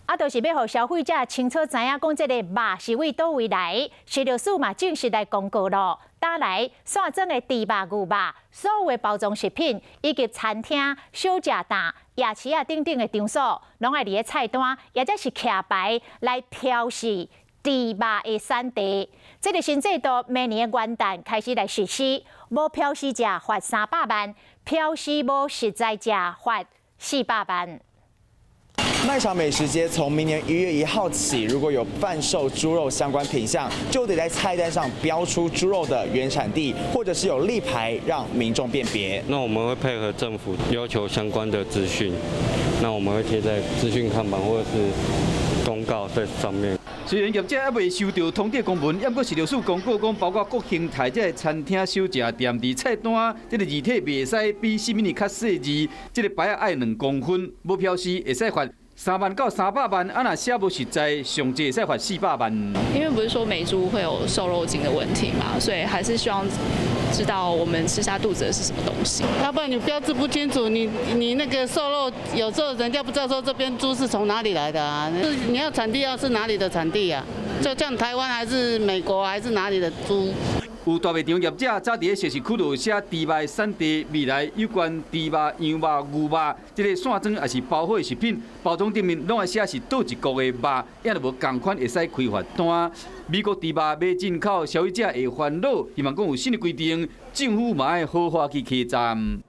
啊，就是欲予消費者清楚知影講這個肉是佇佗位來。食藥署嘛正式來公告咯，打來散裝的豬肉、牛肉，所有的包裝食品以及餐廳、小食檔、夜市仔等等的場所，攏愛佇咧菜單，抑者是徛牌來標示豬肉的產地。這個新制度明年的元旦開始來實施，無標示者罰300萬，標示無實在者罰400萬。賣場美食街從明年1月1號起，如果有販售豬肉相關品項，就得在菜單上標出豬肉的原產地，或者是有立牌讓民眾辨別。那我們會配合政府要求相關的資訊，那我們會貼在資訊看板或者是公告在上面。雖然業者猶未收著通牒公文，毋過食藥署公告講，包括各形態這个餐廳、小食店，佇菜單這个字體袂使比4米較細字，這个牌仔愛2公分，無標示會使罰3萬到300萬，啊若寫無實在，上濟會使罰400萬。因為不是說美豬會有瘦肉精的問題嘛，所以還是希望知道我們吃下肚子的是什麼東西。要不然你標誌不清楚，你那個瘦肉有時候人家不知道說這邊豬是從哪裡來的啊？你要產地要是哪裡的產地啊？就像台灣還是美國還是哪裡的豬？有大賣場業者早佇咧熟食區就寫豬肉產地，未來有關豬肉、羊肉、牛肉，這个散裝抑是包好的食品，包裝頂面攏愛寫是佗一國的肉，也就無仝款會使開罰單。美國豬肉欲進口，消費者會煩惱，希望講有新的規定，政府嘛愛好好去起站。